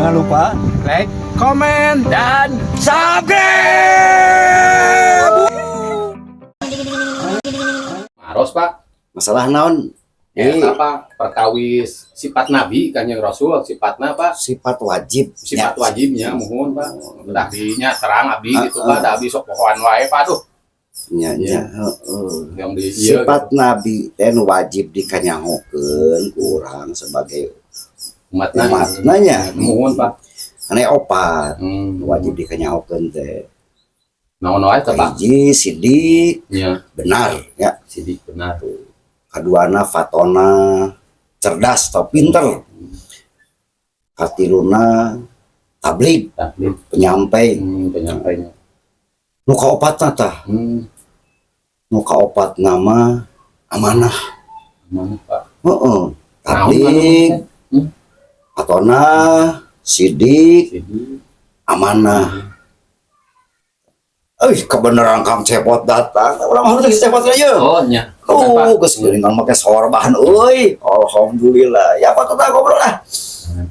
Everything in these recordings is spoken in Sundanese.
Jangan lupa Like, komen, dan subscribe. Maros, Pak. Masalah naon? Ya, Eh, apa perkawis sifat Nabi, Kanjeng Rasul, sifatna, Pak? Sifat wajib. Sifat Ya. wajibnya, mohon, Pak. Tadinya terang abdi gitu, Pak. Ah, ah. Da abdi sok pohoan wae, Pak, tuh. Nya, nya, heeh. Yang di ieu Sifat Nabi teh nu wajib dikanyahokeun ku urang sebagai gitu, umatna. Umatna nya. Mohon, Pak. Ane opat nu wajib dikanyahokeun teh. Naon wae teh, Pak? Hiji, sidik, benar ya. Sidik, benar. Kaduana, fatonah, cerdas atau pinter. Katiluna, tablig, Tabligh. Penyampai. Penyampainya. Nu kaopatna tah, nu kaopat nama amanah. Mana, Pak? Heeh. Naon, Tablig, fatonah, sidik, Sidik. Amanah. Eh, kebenaran Kang Cepot datang. Urang harus ke Cepot aja. Oh, nya. Bukan, Pak. Oh, geus geuningan make sorban euy. Alhamdulillah. Ya, Pak, tetap ngobrol lah.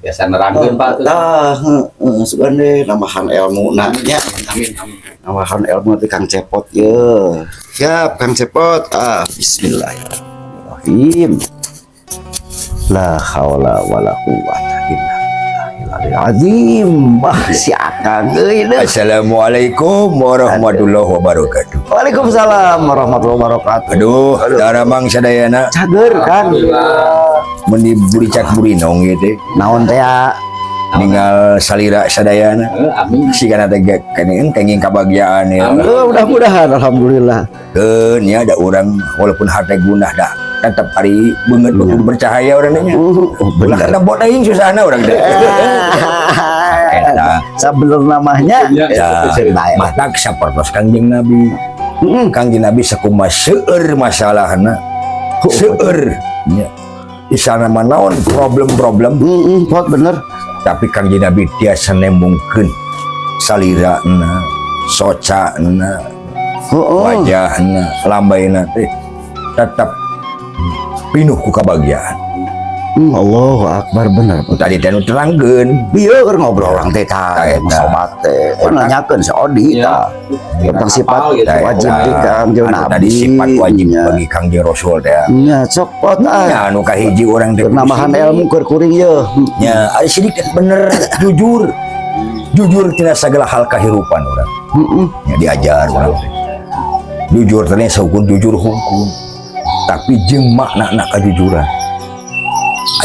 Biasa nerangkeun, Pak, tuh. Tah, heeh, sugan deh nambahan ilmu na nya. Amin, amin. Nambahan ilmu ti Kang Cepot ye. Siap, Kang Cepot. Ah, bismillahirrahmanirrahim. La haula wala quwata illa billahil azim. Bah, si Akang euy deuh. Assalamualaikum warahmatullahi wabarakatuh. Waalaikumsalam warahmatullahi wabarakatuh. Aduh, daramang sadayana? Cager kan. Alhamdulillah. Meni buricak burinong ieu teh. Naon teh ya? Ninggal salira sadayana. Amin. Sigana teh kenging kenging kabagjaan ya. Amin. Oh, mudah-mudahan, alhamdulillah. Keun ya, ada orang walaupun harta gunah dah tetap hari beungeut kudu bercahaya urang nya. Oh, Ulah bener. kena bot aing susahna urang teh. Eta. Sabener namanya. Ya. Ya, Baik. matak sapertos Kangjeng Nabi. Kangjeng Nabi sakumaha seueur masalahna. Seueur nya. Di sana mah naon problem-problem, Pot, bener. Tapi Kangjeng Nabi tiasa nembungkeun salirana, socana, wajahna, lambaina teh tetap pinuh ku kabahagiaan. Allahu Akbar, bener. Tadi teh nu terangkeun. Bieu keur ngobrol urang teh tah, Eta. sobat teh. Oh, nanyakeun si Odi tah. Tentang sifat Apal gitu. Wajib di Kangjeng Anu Nabi. tadi sifat wajib Nya. Bagi Kangjeng Rasul teh. Nya, sok, Pot, ah. Ya, anu kahiji urang teh Keur nambahan ilmu keur kuring ye. Ya, ada sedikit bener, jujur. Jujur tina segala hal kehidupan urang. Ya, diajar urang teh. Jujur teh saukur jujur hukum. Tapi jeung makna kajujuran.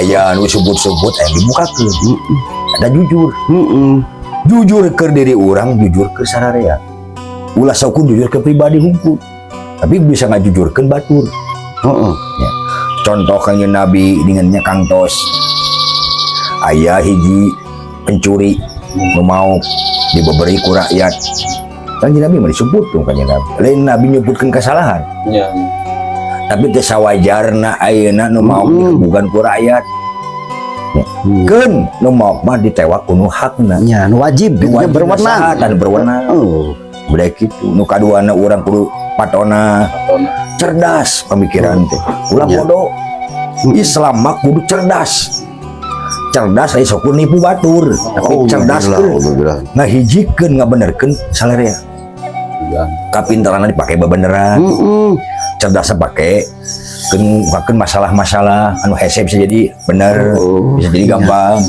Aya anu sebut-sebut aya dibukakeun. Ada jujur. Jujur ke diri urang, jujur ke sararea. Ulah saukur jujur ke pribadi hukum. Tapi bisa ngajujurkeun batur. Ya. Contoh Kangjeng Nabi dengannya Kang Tos. Aya hiji pencuri nu mau dibeberi ku rakyat. Kanjeng Nabi mah disebut tuh Kanjeng Nabi. Lain Nabi nyebutkeun kesalahan. Tapi teu sawajarna ayeuna nu mau digebugan ku rakyat. Ya. Keun nu mau mah ditewak ku nu hakna. Nya, nu wajib Nu gitu nya, wajib berwenang. saha dan berwenang. Oh. Udah gitu. Nu kaduana urang kudu patona, cerdas pemikiran teh. Ulah bodoh. Islam mah kudu cerdas. Cerdas lain sok nipu batur, tapi Oh, cerdas alhamdulillah, keur alhamdulillah. Ngahijikeun, ngabenerkeun salarea. Kapintaran dipakai bebeneran, cerdasnya pakai keun masalah-masalah anu hese bisa jadi bener, bisa jadi gampang.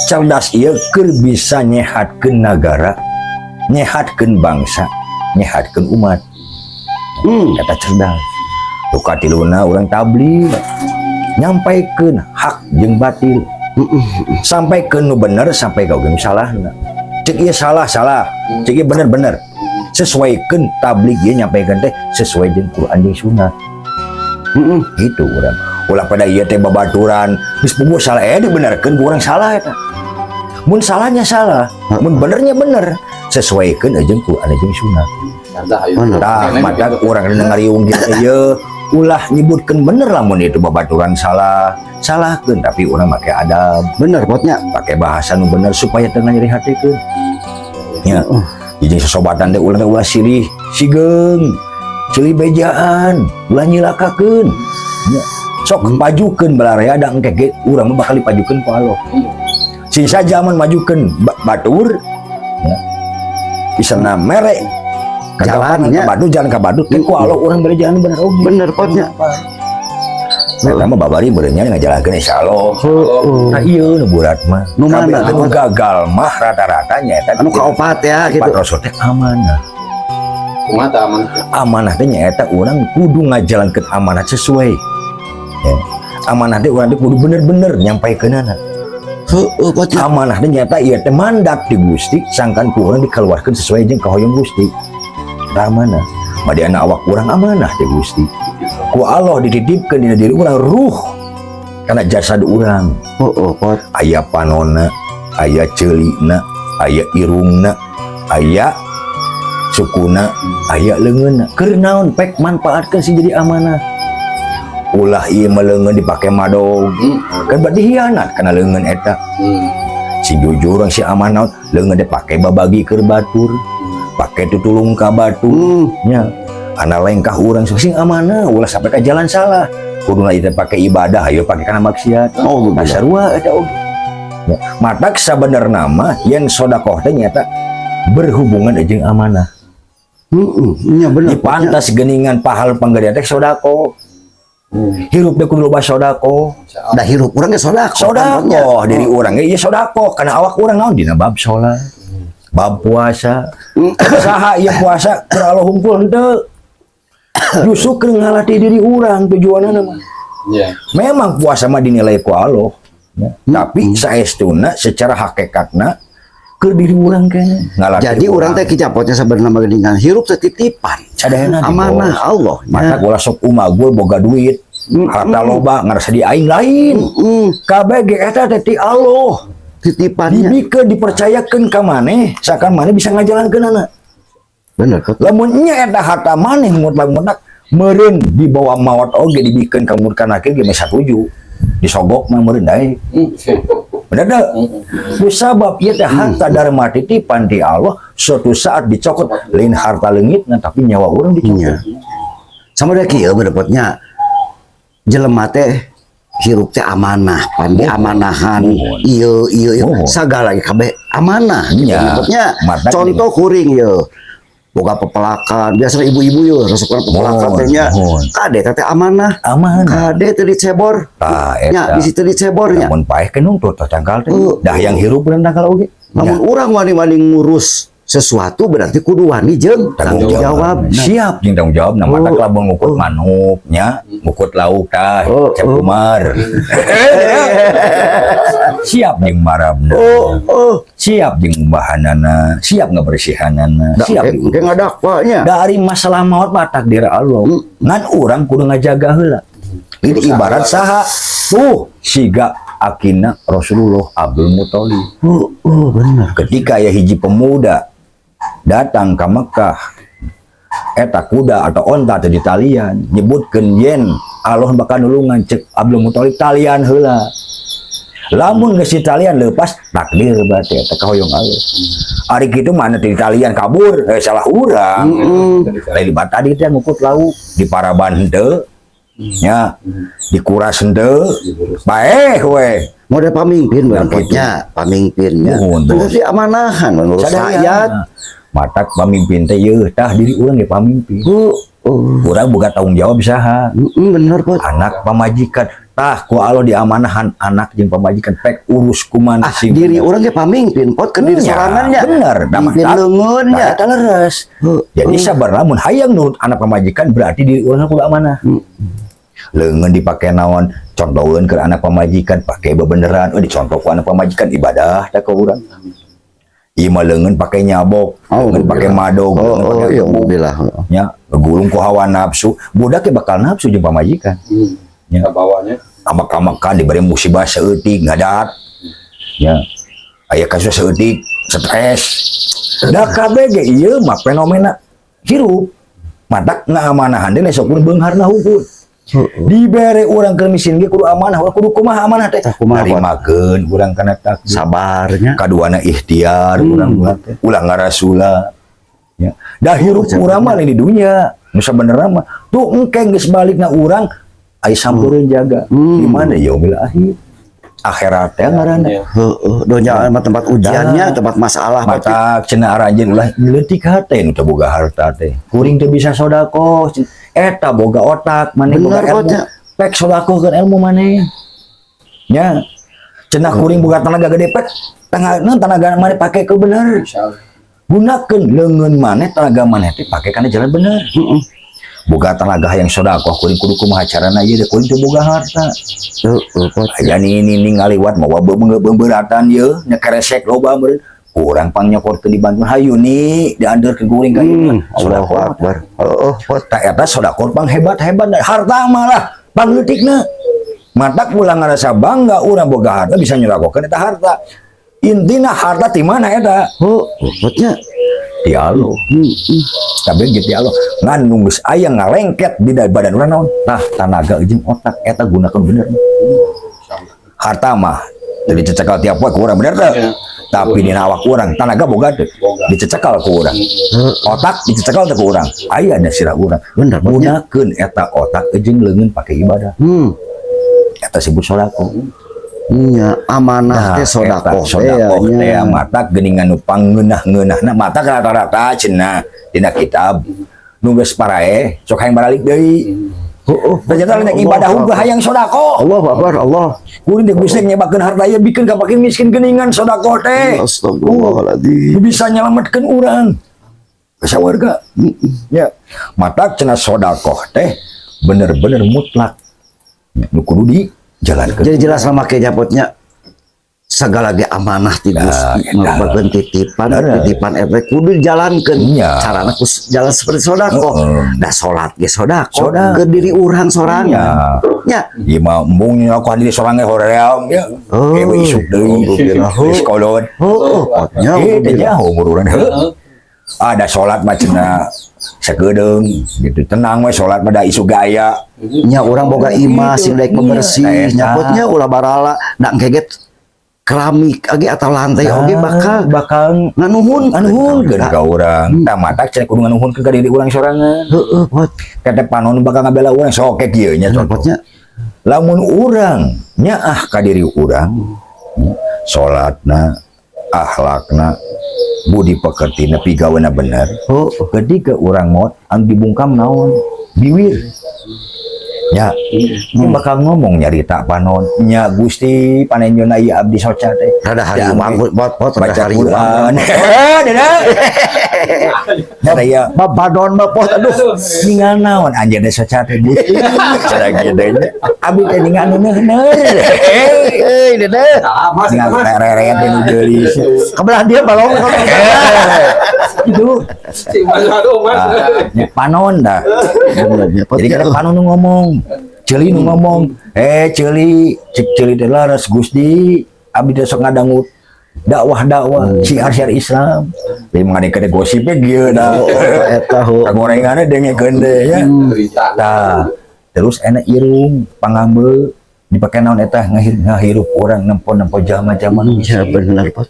Cerdas ieu keur bisa nyehatkeun nagara, nyehatkeun bangsa, nyehatkeun umat. Eta cerdas. Nu katiluna urang tabligh, nyampaikeun hak jeung batil, sampaikeun nu bener, sampai ka nu salahna. Cek ieu salah, salah, cek ieu bener, bener. Sesuaikan tabligh ieu nyampaikeun teh sesuai jeung Quran jeung sunnah. Gitu urang. Ulah pada ieu teh babaturan geus puguh salah, eh dibenerkeun ku urang salah. Eta mun salahnya salah, mun benernya bener, sesuaikan jeung Quran jeung sunnah. Bener. Tah, maka urang ngariung gitu ieu ulah nyebutkeun bener lamun itu babaturan salah, salahkeun, tapi urang make adab. Bener, Potnya. Pakai bahasa nu bener supaya teu nyeri hatikeun nya. Jadi sesobatan teh ulah ulah silih sigeung, silih bejaan, ulah nyilakakeun nya. Sok pajukeun balarea, da engke ge urang mah bakal dipajukeun ku Allah. Sing saja mun majukeun batur ya. Bisa mere Jalannya. ka batur, jalan ka batur teh ku Allah urang bere jalan bener oge. Bener, Pot, nya. Eta mah babari beureunya ngajalankeun, insyaallah. Heeh. Nah, iya nu burat mah. Nu mana? Kabeh anu gagal mah rata-rata nyaeta Anu kaopat ya sifat gitu. Rasul teh amanah. Kumaha tah aman? Amanah teh nyaeta urang kudu ngajalankeun amanah sesuai. Ya. Amanah teh urang teh kudu bener-bener nyampaikeunana. Heeh, Pot, nya. Amanah teh nyaeta ieu teh mandat di Gusti sangkan ku urang dikeluarkeun sesuai jeung kahoyong Gusti. Tah, amanah. Madiana awak urang amanah ti Gusti. Ku Allah dititipkeun dina diri urang ruh kana jasad urang. Heeh, Pot. Aya panona, aya ceulina, aya irungna, aya sukuna, aya leungeunna. Keur naon? Pek manfaatkeun sih jadi amanah. Ulah ieu mah leungeun dipake madog. Kan berarti hianat kana leungeun eta. Si jujur si amanah, leungeun dipake babagi keur batur, pake tutulung ka batur. Nya. Ana lengkah urang sing amanah, ulah sampai ke jalan salah. Kuduna ieu teh pake ibadah, ayo pake kana maksiat. Oh, Nah, sarua eta oge. Ya, matak sabenerna mah yen sodakoh teh nyata berhubungan jeung amanah. Heeh, nya bener. Di pantas geningan pahala panggedean teh sodakoh. Hirup teh kudu loba sodakoh. Da hirup urang ge sodakoh. Sodakoh diri urang ge ieu sodakoh kana awak urang naon dina bab salat. Bab puasa. Saha ieu puasa keur Allah hungkul henteu? Justru keur ngalatih diri urang tujuanna mah. Memang puasa mah dinilai ku Allah. Ya. Tapi saestuna secara hakikatna keur diri urang keneh. Ngalatih. Jadi urang teh kicapotnya sebenarnya mah geuningan hirup teh titipan. Sadayana di Amanah bos. Allah. Mata ulah sok umagul boga duit. Harta loba ngarasa di aing lain. Kabeh ge eta teh ti Allah. Titipannya. Dibikeun, dipercayakeun ka maneh, sakan maneh bisa ngajalankeunana. Bener, Pot. Lamun nya eta harta maneh mutlak-mutlak meureun dibawa maot oge dibikeun ka murka nakir ge meh satuju. Disogok mah meureun dae. Bener teu? Ku sabab ieu teh harta dharma titipan ti Allah, suatu saat dicokot lain harta leungitna, tapi nyawa urang dicokot. Iya. Sama da kieu bener, Pot, nya. Jelema teh hirup teh amanah, pan diamanahan. Muhun. Ieu ieu ieu Muhun. sagala ge kabeh amanah. Iya. Gitu, nya. Mata Contoh kuring ieu. Boga pepelakan, biasa ibu-ibu yeuh resepna pepelakan teh nya. Muhun. Kade teh amanah. Amanah. Kade teh dicebor. Tah Nya eta. di situ dicebor nya. Lamun paeh ke nuntut tah tangkal teh. Heeh. Dah yang hirup bener tangkal oge. Lamun urang wani-wani ngurus sesuatu berarti kudu wani jeung tanggung jawab. Siap jeung tanggung jawab. Nah, mata Oh. lamun ngukut manuk nya, ngukut lauk tah, Oh, Cep oh. Umar. Siap jeung marabna. Oh. Siap jeung umbahanana, siap ngabersihanana, siap. Engke ngadakwanya. Dari masalah maut mah takdir Allah. Ngan urang kudu ngajaga heula. Ini ibarat saha tuh siga akina Rasulullah Abdul Muthalib. Oh, bener. Ketika ya hiji pemuda datang ke Mekah, eta kuda atau onta atau di talian, nyebutkeun yen Allah bakal nulungan, cek Abdul Muthalib, talian heula. Lamun geus talian lepas, takdir berarti eta kahoyong Allah. Ari kitu mana di talian kabur, eh, salah urang. Lain libat tadi teh ngukut lauk di paraban henteu nya, dikuras henteu, bae we. Model pamimpin Nah, berikutnya, pamimpinnya. Muhun, bos. Berarti amanahan ngurus Sadayana. rakyat. Matak pamimpin teh yeuh tah diri urang ge pamimpin. Oh. Urang boga tanggung jawab saha? Bener, Pot. Anak pamajikan. Tah ku Allah diamanahan anak jeung pamajikan pek urus kumaha Ah, sing diri urang ge pamimpin, Pot, ke diri Nya, sorangannya. bener. Nah, Mimpin mantap. leungeunnya. Nah, eta leres. Jadi sabar, lamun hayang nurut anak pamajikan berarti diri urang kudu amanah. Leungeun dipake naon? Contoheun ke anak pamajikan pake bebeneran, oh, dicontoh ku anak pamajikan ibadah tah ke urang. Ieu mah leungeun pake nyabok, Oh, leungeun pake madog, Oh, leungeun oh, pake iya, gebuk. alhamdulillah. Nya, ngegulung ku hawa nafsu, budak ge bakal nafsu jeung pamajikan. Ya. Kabawanya. Amak-amakan diberi musibah saeutik ngadat. Ya. Aya kasus saeutik stres. Da kabeh ge ieu mah fenomena hirup. Matak ngaamanahan teh sok pun beungharna hukum. Dibere urang keur miskin ge kudu amanah, ulah kudu kumaha amanah teh. Tah, kumaha, Pak? Narimakeun urang kana takdir. Sabarnya. Kaduana ikhtiar urang teh. Ulah ngarasula. Ya. Da hirup urang mah lain di dunya. Nu sabenerna mah tuh engke geus balikna urang aya sampureun jaga. Di mana yaumil akhir. Akhirat ya ngaranna. Iya. Heeh, donya mah tempat ujiannya, tempat masalah. Mata cenah aranjeun ulah leutik hate nu teu boga harta teh. Kuring teu bisa sedekah. Eta boga otak, maneh boga Bener, ilmu. Botnya. Pek sedekahkeun ilmu maneh. Nya. Cenah kuring boga tenaga gede, pek tenaga tenaga maneh pake ke bener. Insyaallah. Gunakeun leungeun maneh, tenaga maneh teh pake kana jalan bener. Boga tenaga yang sedekah, kuring kudu kumaha carana ieu teh, kuring teu boga harta. Heeh, Pot. Aya ni ni ngaliwat mawa beberatan ye nya keresek loba meureun kurang pang nyokorkeun dibantu, hayu ni diandeurkeun kuring ka ieu. Allahu Akbar. Heeh, Pot. Tah, eta sedekah pang hebat-hebat, harta malah pang leutikna. Matak ulah ngarasa bangga urang boga harta bisa nyelakokeun eta harta. Intina harta ti mana eta? Heeh, Potnya. Ti Allah. Tapi gitu ti Allah, ngan nu geus aya ngalengket di badan urang naon? Tah, tanaga jeung otak eta gunakeun bener. Insyaallah. Harta mah teu dicecekal tiap poe ku urang, bener teu? Iya. Tapi dina awak urang tanaga boga teu? Boga. Dicecekal ku urang. Otak dicecekal teu ku urang? Aya da sirah urang. Bener, Potnya. Gunakeun eta otak jeung leungeun pake ibadah. Eta sebut sedekah. Nya, amanah teh sedekah. Eta sedekah teh matak geuningan nu pangeunah-ngeunahna, matak rata-rata cenah dina kitab nu geus paraeh sok hayang baralik deui. Heeh. Ternyata lain ibadah unggah hayang sedekah. Allahu Akbar, Allah. Kuring teh Gusti nyebakeun harta ieu bikeun ka fakir miskin, geuningan sedekah teh. Astagfirullahaladzim. Nu bisa nyelametkeun urang ke sawarga. Ya, matak cenah sedekah teh bener-bener mutlak. Nu kudu dijalankeun. Jadi jelas lah make japotnya, segala ge amanah ti Gusti Nah, eta. merupakan titipan. Bener. Titipan eta kudu dijalankeun. Iya. Carana ku jalan seperti sedekah. Da salat ge sedekah Sedekah. ke diri urang sorangan nya. Ieu mah embung nyelakukan diri sorangan hoream ya. Oh. Ewe isuk deui. Alhamdulillah. Geus kolot. Heeh, potnya. Eh, teh jauh umur urang. Heuh. Ada salat mah cenah sakedeung gitu. Tenang we salat mah da isuk gaya. Nya, urang boga imah sing daek bebersih. Iya. Nya, potnya, ulah barala da geget keramik age atau lantai oge bakal bakal nganuhun. Nganuhunkeun ka urang. Tah, matak cenah kudu nganuhunkeun ka diri urang sorangan. Heeh, pot. Kata panon bakal ngabela urang sok ke kieu nya contoh. Potnya. Lamun urang nyaah ka diri urang, salatna, akhlakna, budi pekertina, pigawena bener. Ketika urang maot anu dibungkam naon? Biwir. Ya, ini bakal ngomong nyarita panon. Nya Gusti, panenjona ieu abdi soca teh. Rada hariwang, pot, pot, rada Baca hariwang. Quran. Eh, dada. Dada ya. Babadon mah, pot, aduh. Ningal naon anjeun teh soca teh, Gusti? Cara kieu teh. Abdi teh ningal nu neuh. Eh, dede. Ah, Mas, Ningal Mas. reret nu geulis. Kebelah dia balong. Itu. Si Mas, aduh, Mas. Ya, panon dah. Jadi kada panon nu ngomong. Ceuli nu ngomong, "Eh, ceuli, cek ceuli teh laras Gusti, abdi teh sok ngadangu dakwah-dakwah, syiar-syiar Islam." Jadi mengadengkeun gosipnya kieu dah. Eta hu. Kagorenganna dengekeun teh ya. Cerita. Tah, terus enak irung pangambeu dipake naon eta ngahirup urang nempo-nempo jalma-jalma nu Ya, miskin. bener, pot.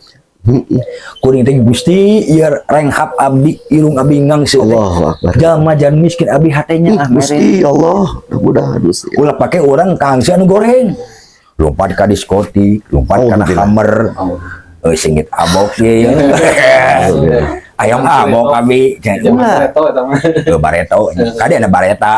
Kuring teh Gusti ieu renghap abdi, irung abdi ngangseut teh. Allahu Akbar. Jalma jan miskin abdi hatenya ah mere. Gusti Allah, mudah-mudahan Gusti. Ulah pake urang kangse anu goreng. Lompat ka diskotik, lompat Oh, kana gila. Hammer. Eh, singit abok ye. Ayam abok abi. Zaman Ulah. Bareto eta mah. Eh, bareto. Kade ada bareta.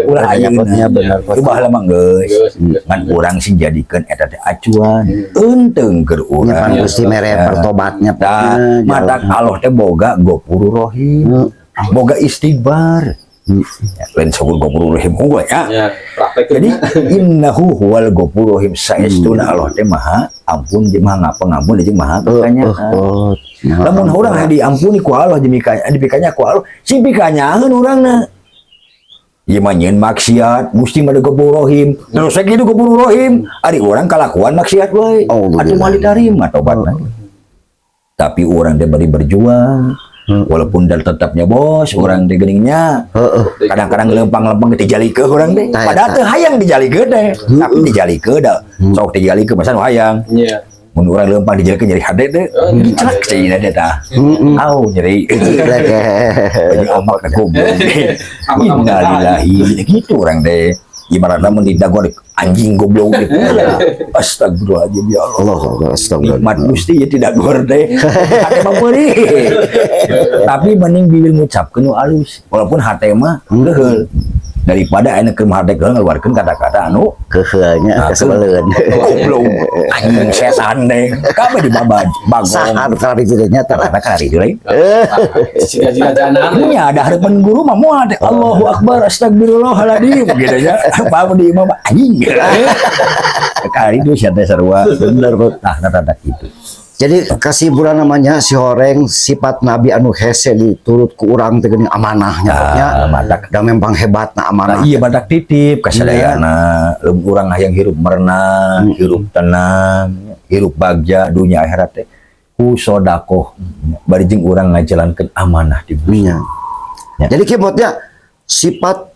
Ulah Nya, ayeuna. bener, pot. Itu baheula mah geus. Geus, geus. Ngan urang sing jadikeun eta teh acuan. Eunteng keur Nya pan urang. Gusti mere pertobatnya, Tah, potnya. matak Allah teh boga Gofurur Rohim. Boga istighfar. Ya, lain syukur Gofurur Rohim unggul ya. Ya, praktek. Jadi innahu huwal ghafurur rahim, saestuna Allah teh maha ampun jeung maha ngapangampun jeung maha Oh, kanyaah. oh. Lamun urang diampuni ku Allah jeung dipikanya ku Allah, sing pikanyaaheun urangna. Ieu mah nyieun maksiat, Gusti mah Ghafurur Rahim. Terus saya kitu Ghafurur Rahim, ari urang kalakuan maksiat wae. Oh, Atuh moal diterima tobatna. Tapi urang teh bari berjuang, walaupun dan tetapnya bos, urang teh geuningnya kadang-kadang lempang-lempang dijalikeun urang teh. Tah, Padahal eta. teu hayang dijalikeun teh, tapi dijalikeun da. Sok dijalikeun masa nu hayang. Iya. Mun urang lempang dijalikeun nyeri hade teh. Oh, nyeri Giclek hade. cenah teh tah. Au nyeri. Baju amak teh goblok. Innalillahi. Gitu urang teh. Ibaratna mun didagor Anjing goblok gitu. Astagfirullahaladzim, ya Allah. Allah Allah, astagfirullah. Nikmat Gusti ya tidak gor teh. Hate mah peurih. Tapi mending bibir ngucapkeun nu alus. Walaupun hate mah keheul. Daripada aya keur hate keheul ngeluarkeun kata-kata anu Keheulnya Nah, kesebeleun. Goblok. Anjing setan teh. Kabeh dibabad bagong. Saha kalau itu nya tah. Kata kali itu lain. Jika-jika janan. Nya ada harapan guru mah moal teh. Allahu akbar, astagfirullahaladzim gitu ya. Apa di imam anjing. Kali itu sia teh sarua. Bener, Pak. Nah, rata gitu. Jadi kesimpulan namanya si horeng sifat Nabi anu hese diturut ku urang teh geuning amanahnya nya. Ah, matak. Da memang hebatna amanah. Nah, iya, badak titip kasadayana leumpang urang hayang hirup merenah, hirup tenang, hirup bagja dunia akhirat teh ku sodakoh bari jeung urang ngajalankeun amanah di bumi. Iya. Ya. Jadi kibotnya sifat,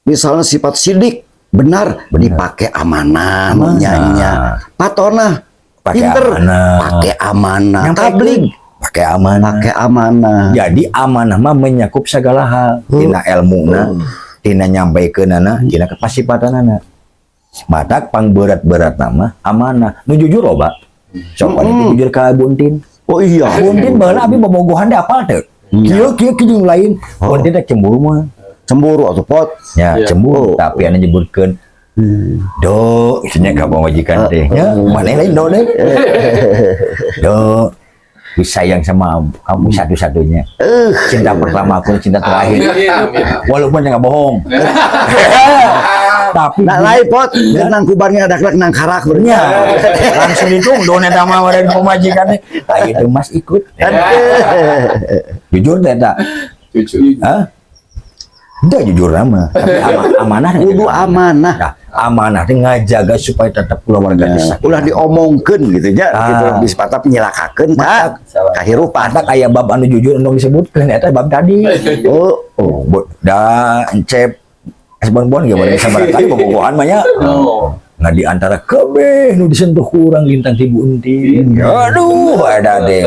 misalnya sifat sidik benar, dipakai amanah, Amanah. Nya fatonah Pakai pinter amanah. Pakai amanah, Nyampaikeun, tablig pakai amanah. Pakai amanah. Jadi amanah mah menyakup segala hal, tina ilmuna, tina nyampaikeunana, tina kepasipatanana. Matak pangberat-berat nama amanah. Nu jujur loba. Sok mm. Jujur ka Buntin. Oh iya. Buntin baheula abi bobogohan teh apal teu? Kieu kieu kieu jeung lain. Buntin teh cemburu mah. Cemburu atau pot. Ya, cemburu, Oh. tapi anu nyebutkeun do isinya ka pamajikan teh. Ya, mana lain do deh. Do, sayang sama kamu satu-satunya. Cinta pertama aku, cinta terakhir. Amin, amin. Walaupun nggak bohong. Tapi Nah, lain pot, nang kubarnya ada nang karak berarti. Ya, langsung itu do eta mah dari pamajikan teh. Ah, itu Mas ikut. Jujur teh tak? Jujur. Hah? Udah jujur nama, tapi amanah. Kudu amanah. Nah, amanah teh ngajaga supaya tetap keluarga teh sakinah. Ulah diomongkeun gitu ya, Ah. gitu bisa patah nyilakakeun ka kahirupan. Matak aya bab anu jujur anu disebutkeun eta bab tadi. Oh, Oh, da encep es bonbon gimana bisa barangkali bobogohan mah nya. Oh. Nah, di antara kabeh nu disentuh ku urang lintang ti Bu Entin. Aduh, ada deh.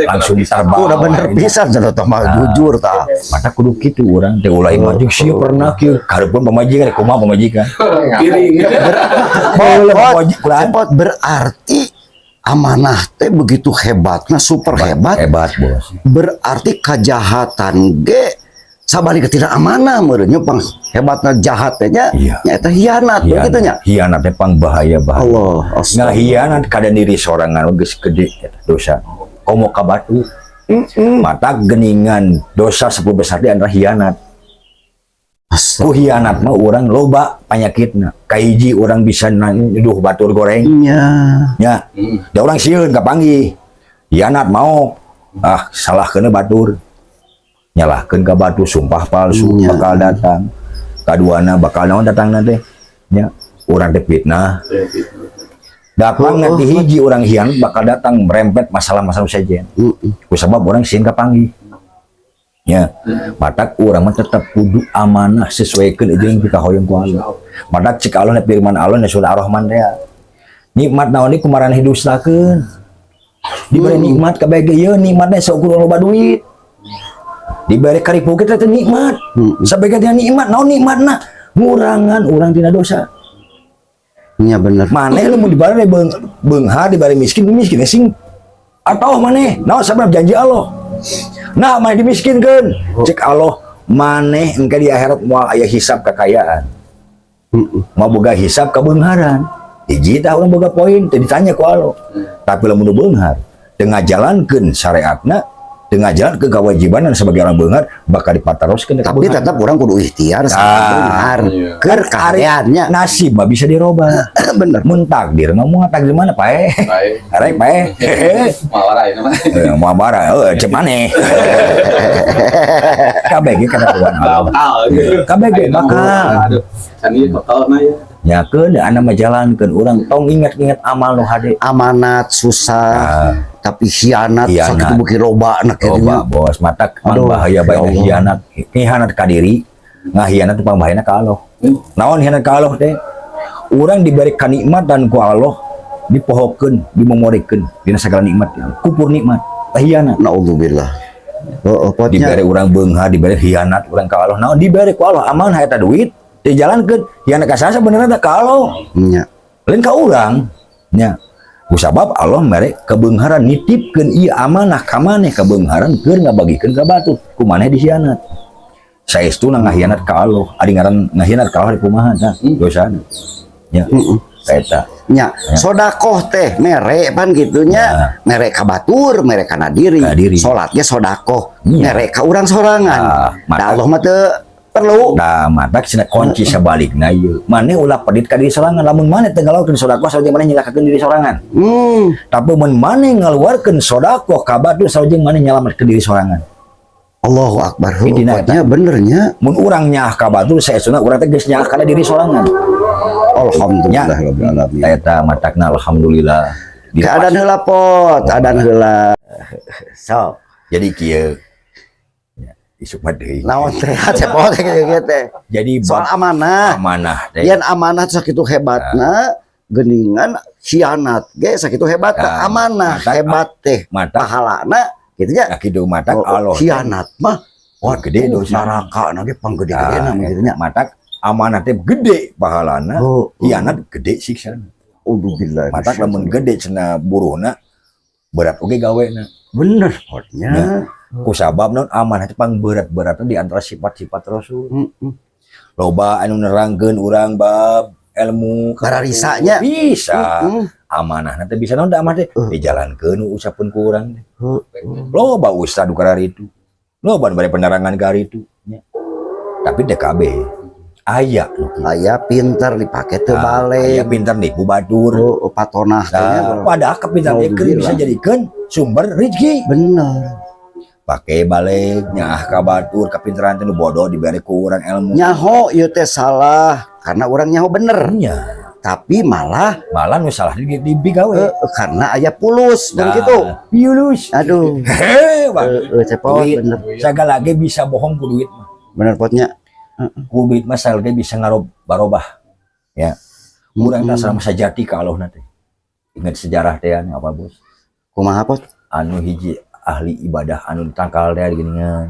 Langsung terbawa. Udah bener pisan cenah tah mah jujur tah. Mata kudu kitu urang teh ulah imah jeung sia pernah kieu kareupkeun pamajikan kumaha pamajikan. Piring. Baheula Pot, pamajikan pot berarti amanah teh begitu hebatnya, super hebat. Hebat, Bos. Berarti kejahatan ge sabalik tidak amanah meureun nya, pang hebatna jahat teh nya. Iya. Nya eta hianat begitu nya. Hianat teh pang bahaya bahaya. Allah astagfirullah. Ngahianat kada diri sorangan geus gede eta dosa. Komo ka batu. Mata geningan dosa 10 besar di antara hianat. Ku hianat mah urang loba panyakitna. Kahiji urang bisa nuduh batur goreng. Nya. Ya. Da urang sieun kapanggih. Hianat mau ah salahkeun batur. Nyalahkeun ka batur, sumpah palsu bakal datang. Kaduana bakal naon datang nanti? Ya, urang teh fitnah. Datang nanti hiji orang hianat bakal datang merempet masalah-masalah saja. Ku sebab urang sieun kapanggih. Ya, matak urang mah tetap kudu amanah sesuaikeun jeung pikahoyong ku Allah. Matak cik Allah na firman Allah na surah Ar-Rahman teh. Nikmat naon ieu kumaraneh dustakeun. Diberi nikmat kabeh ge ieu nikmatna saukur loba duit. Diberi karipu kita teh nikmat. Sabege teh nikmat, naon nikmatna? Ngurangan urang tina dosa. Nya bener. Maneh lu mau dibari beunghar, dibari miskin, miskin sing atau maneh naon sabab janji Allah. Nah, maneh dimiskinkeun. Cek Allah, maneh engke di akhirat moal aya hisab kekayaan. Mau boga hisab kabeungharan. Hiji tah urang boga poin teu ditanya ku Allah. Tapi lamun nu beunghar teu ngajalankeun syariatna, teu ngajalankeun kewajiban sebagai orang beunghar bakal dipataroskeun. Tapi tetap urang kudu ikhtiar Ah. beunghar Iya. keur kahareannya. Nasib mah bisa dirubah. Bener. Mun takdir mah moal takdir mana pae. Baik. Arek pae. Mawarai nama. Eh, mau marah, eh, cek maneh. Kabeh ge kana Tuhan Allah. Bakal gitu. Kabeh ge bakal. Aduh, can ieu kotor na ya. Nyakeun anda mah jalankeun urang tong ingat-ingat amal nu hade. Amanat susah, Ah. tapi hianat Hianat. sakitu beuki loba na kitu Loba nya. Bos, mata Aduh, bahaya ya bae Allah. hianat. Hianat ka diri, ngahianat teh pangbahayana ka Allah. Naon hianat ka Allah teh? Urang diberi kanikmatan ku Allah, dipohokeun, dimemorikeun dina sagala nikmat ya Allah. Kupur nikmat, tah hianat. Naudzubillah. Oh, oh, potnya. Diberi urang beunghar, diberi hianat urang ka Allah. Naon diberi ku Allah amanah eta duit. Dijalankeun hianat ka saha sebenarnya ka Allah. Lain ka urang nya. Kusabab Allah mere kebeungharan, nitipkeun ieu amanah ka maneh, kebeungharan keur ngabagikeun ka batur, ku maneh dihianat. Saestuna ngahianat ka Allah. Ari ngaran ngahianat ka Allah kumaha tah dosana nya? Eta. Nya, sodakoh teh mere pan gitunya, mere ka batur, mere kana diri. Ka diri. Salatnya sodakoh, mere ka urang sorangan. Nah, Da Allah mah teu perlu. Nah, matak cenah kunci sabalikna ieu. Maneh ulah pedit ka diri sorangan. Lamun maneh teu ngalakukeun sedekah, sareng maneh nyilakakeun diri sorangan. Tapi mun maneh ngaluarkeun sedekah ka batur, sareng maneh nyalametkeun diri sorangan. Allahu akbar. Intina Pokoknya benernya. Mun urang nyaah ka batur, saestuna urang teh geus nyaah kana diri sorangan. Alhamdulillah rabbil alamin. Eta matakna alhamdulillah. Keadaan heula, Pot, keadaan heula. So, Jadi kieu. Ya, isuk mah deui. Naon teh cepot kieu teh? Jadi Soal bab amanah. Amanah teh. Yen amanah sakitu hebatna, geningan khianat ge sakitu hebatna. Nah, Amanah hebat teh pahalana gitu nya. Nah, kitu matak Oh, Allah. Khianat mah Wah, gede dosa. Neraka ge panggede-gedena Nah, gitu nya. Matak amanah teh gede pahalana, khianat gede siksana. Alhamdulillah. Matak lamun gede cenah buruhna, berat oge gawena. Bener potnya. Ya. Kusabab naon? Amanah teh pang berat-beratna di antara sifat-sifat Rasul. Loba anu nerangkeun urang bab ilmu Bararisanya. Bisa. Amanah nanti bisa naon da amanah teh dijalankeun ucapan ku urang teh. Loba ustad nu itu. Loba nu bari penerangan ka itu. Nya. Tapi DKB aya nu kieu. Aya pinter dipake teu Nah, aya balik. Pinter nipu batur. Oh, patonah teh nya. Nah, padahal kepintaran dia keur bisa Alhamdulillah. jadikeun sumber rezeki. Bener. Pake balik nyaah ka batur kepintaran teh nu bodoh diberi ku urang ilmu. Nyaho ieu teh salah karena urang nyaho bener. Nya. Tapi malah Malah nu salah di digawe. Karena aya pulus dan gitu. Pulus. Aduh. Hehe, Bang. Cepot Duit. bener. Sagala ge bisa bohong ku duit mah. Bener potnya. Ku duit mah sagala ge bisa ngarob barobah. Ya. Urang teh sama sajati ka Allah teh. Ingat sejarah teh anu apa, Bos? Kumaha, Pot? Anu hiji ahli ibadah anu ditangkal teh geuningan.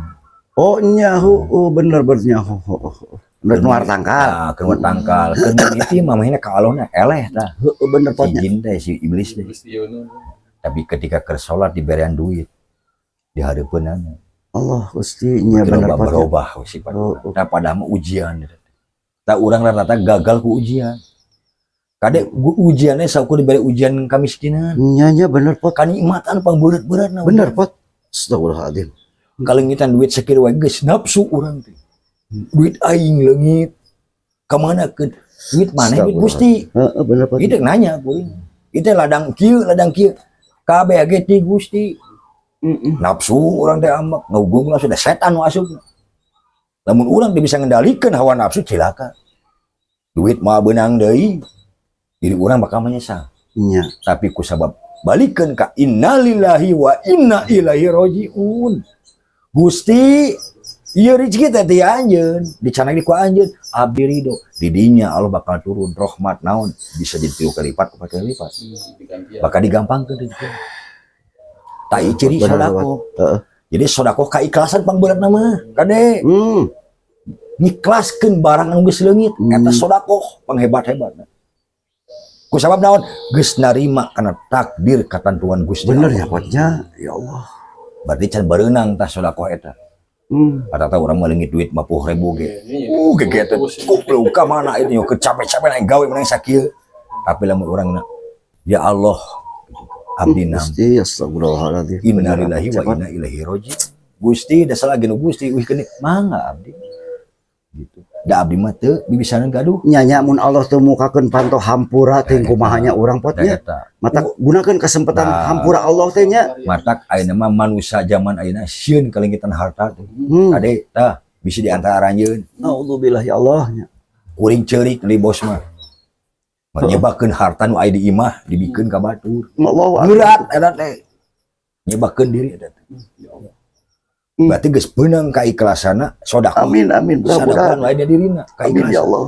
Oh nyaho, oh bener bener nyaho. Oh, oh. Bener nuar tangkal. Nah, keur tangkal. Keur mimiti mah mahina ka Allah na eleh tah. Heeh, bener Si potnya. jin teh, si iblis teh. Iblis ieu nu. Tapi ketika keur salat diberian duit di hareupeunana. Allah Gusti nya bener Berubah potnya. Berubah sifat. Oh. Nah, padahal mah ujian. Tah, urang rata-rata gagal ku ujian. Kade ujiannya saukur diberi ujian kamiskinan. Nya nya bener, Pot. Kanikmatan pangberat-berat. Bener, Pot. Astagfirullahaladzim. Kalengitan duit sakieu wae geus nafsu urang teh. Duit aing leungit. Ka mana ke duit mana, duit Gusti. Heeh, bener, Pot. Itu nanya kuring. Itu ladang kieu, ladang kieu. Kabeh ge ti Gusti. Nafsu urang teh ambek, ngeugung lah sudah setan nu asup. Lamun urang teu bisa ngendalikan hawa nafsu, cilaka. Duit mah beunang deui. Diri urang bakal menyesal. Nya. Tapi ku sabab balikeun ka innalillahi wa inna ilaihi rajiun. Gusti, ieu rezeki teh ti anjeun, dicandak di ku anjeun, abdi ridho. Di dinya Allah bakal turun rahmat naon bisa jadi 3 kali lipat, 4 kali lipat. Digantian. Bakal digampangkeun rezeki. Tah, ieu ciri Bener, sedekah. Heeh. Jadi sedekah kaikhlasan pangberatna mah. Kade ngikhlaskeun barang anu geus leungit eta sedekah panghebat-hebatna. Ku sabab naon? Geus narima kana takdir katentuan Gusti Bener Allah. ya potnya. Ya Allah. Berarti can berenang tah sedekah eta. Rata-rata urang mah leungit duit 50.000 ge. Iya. Gegetan. Goblok ka mana itu yo capek-capek naik gawe menang sakieu. Tapi lamun urang na, ya Allah, abdi nam. Gusti, astagfirullahaladzim. Innalillahi wa inna ilaihi raji'un. Gusti, da salah genu Gusti, wih kene mangga abdi. Gitu. Da abdi mah teu bibisaneun gaduh. Nyanya mun Allah teu mukakeun panto hampura teh kumahanya urang, Da potnya. eta. Mata gunakeun kesempatan Nah. hampura Allah teh nya. Matak ayeuna mah manusia zaman ayeuna sieun kalengitan harta teh. Kade tah bisa di antara aranjeun. Naudzubillah ya Allah nya. Kuring ceurik di bos mah. Nyebakeun harta nu aya di imah dibikeun ka batur. Allahu akbar. Berat eta teh. Nyebakeun diri eta teh. Berarti geus beunang kaikhlasana sedekah. Amin amin. Sadaqah Mudah-mudahan. nu aya dirina Amin ya kaikhlasan. Allah.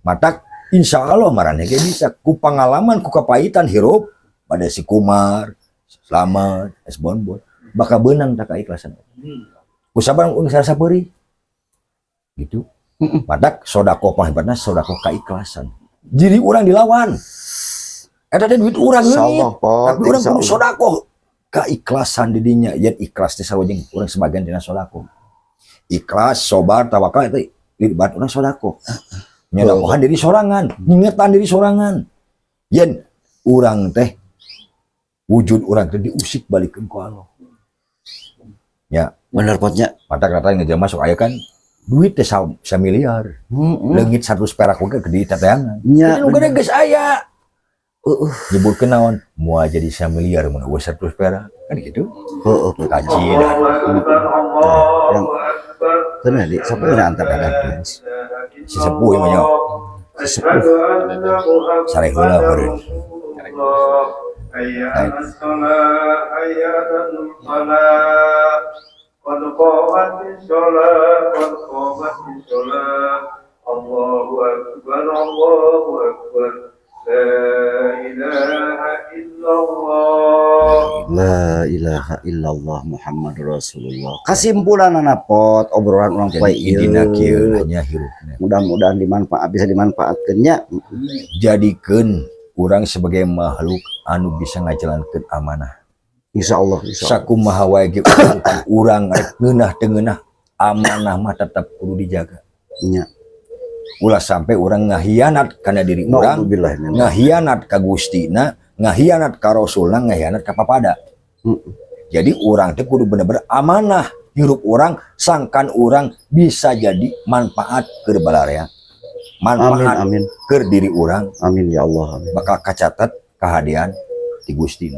Matak insya Allah maraneh ge bisa ku pengalaman, ku kepahitan hirup pada si Kumar, Slamet, Es Bonbon bakal beunang tak kaikhlasan. Ku sabar urang sarasa peurih. Gitu. Matak sodakoh pahebatna sodakoh keikhlasan. Jadi urang dilawan. Eta teh duit urang leungit. Insyaallah, Pot. Tapi urang kudu Insyaallah. Sodakoh keikhlasan di dinya. Yen ikhlas teh sarua jeung urang sebagian dina sodakoh. Ikhlas, sobar, tawakal itu libat urang sodakoh. Nyodakohan diri sorangan, ngingetan diri sorangan. Yen urang teh wujud urang teh diusik balikeun ku Allah. Ya, Bener, Potnya. Mata kata ngejelma masuk aya kan duit teh sa miliar. Leungit 100 perak oge gede teteangan. Nya. Jadi nu gede geus aya. Heeh. Nyebutkeun naon? Moal jadi sa miliar mun euweuh 100 perak. Kan gitu. Heeh. Kaji dah. Yang bener di sampai udah antar ada Si sepuh ieu mah nya. Si sepuh. Sare heula meureun. حي على الصلاة حي على الفلاح قد قامت الصلاة قد قامت الصلاة الله أكبر الله أكبر لا إله إلا الله. لا إله إلا الله محمد رسول الله. Kesimpulan Pot obrolan urang poe Jadi intina kieu ieu. Nya hirupna. Mudah-mudahan dimanfaat bisa dimanfaatkeun nya. Jadikeun urang sebagai makhluk anu bisa ngajalankeun amanah. Insyaallah, insyaallah. Sakumaha wae ge urang rek ngeunah teu ngeunah, amanah mah tetap kudu dijaga. Nya. Ulah sampai urang ngahianat kana diri urang, Naudzubillah min. Ngahianat ka Gustina, ngahianat ka Rasulna, ngahianat ka papada. Jadi urang teh kudu bener-bener amanah hirup urang sangkan urang bisa jadi manfaat ke balarea. Amin Manfaat amin. Ke diri urang Amin ya Allah. Amin. Bakal kacatat kahadean di Gustina.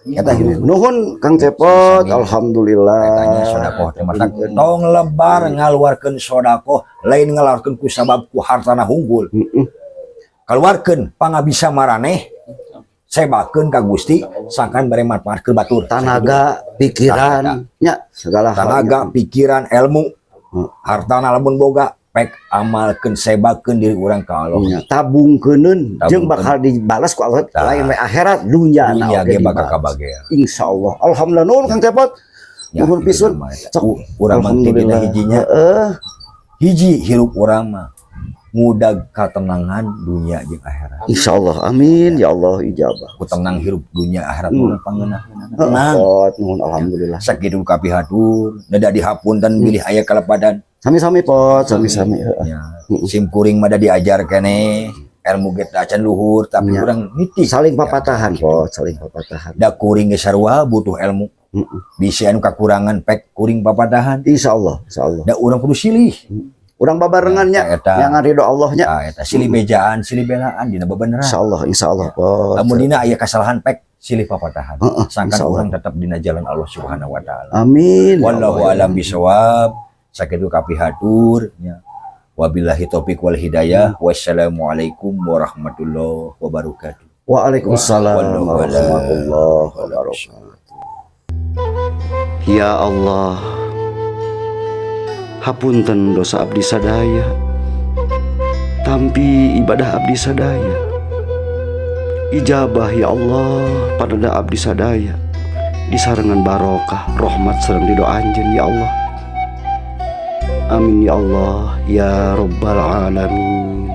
Eta hirup. Nuhun, Kang Cepot, Sami. Alhamdulillah. Katanya sodakoh teh matak tong lebar ngaluarkeun sodakoh, lain ngaluarkeun ku sabab ku hartana hungkul. Keluarkeun pangabisa maraneh, sebakeun ka Gusti sangkan bere manfaat ke batur. Tanaga, pikiran, nya segala Tenaga, halnya. Pikiran, ilmu, hartana lamun boga, pek amalkeun, sebakeun diri urang ka Allah. Nya, tabungkeuneun jeung Tabungkeun. Bakal dibalas ku Allah Tah. Lain we akhirat, dunya Dunya ge bakal kabagean. Insyaallah. Alhamdulillah, nuhun, Kang Cepot. Ya, Nuhun gitu pisun. mah eta. Sok. Urang mah teh dina hijinya Heeh. hiji hirup urang mah ngudag katenangan dunia jeung akhirat. Insyaallah. Amin ya Allah, ijabah. Ku tenang hirup dunia akhirat urang pangeunah Heeh, tenang. Pot, nuhun alhamdulillah. Sakitu kapihatur, neda dihapunten bilih aya kalepadan. Sami-sami, Pot, sami-sami. Heeh. Ya, sim kuring mah da diajar keneh, ilmu ge teu acan luhur tapi urang nitih. Saling papatahan, Pot, saling papatahan. Da kuring ge sarua butuh ilmu. Bisi anu kakurangan pek kuring papatahan. Insyaallah, insyaallah. Da urang kudu silih. Urang babarengannya Eta. yang ridho Allahnya. Tah eta silih bejaan, silih belaan dina bebeneran. Insyaallah, insyaallah, Pot. Lamun dina aya kesalahan pek silih papatahan. Sangkan Insyaallah. urang tetap dina jalan Allah Subhanahu wa taala. Amin. Ya Wallahu Allah. alam bisawab. Sakitu kapihatur nya. Wabillahi taufik wal hidayah. Wassalamualaikum warahmatullahi wabarakatuh. Waalaikumsalam Wallahu a'lam. Warahmatullahi wabarakatuh. Ya Allah, hapunten dosa abdi sadaya. Tampi ibadah abdi sadaya. Ijabah ya Allah pada abdi sadaya. Disarengan barokah, rahmat sareng ridho anjeun ya Allah. Amin ya Allah ya Rabbal alamin.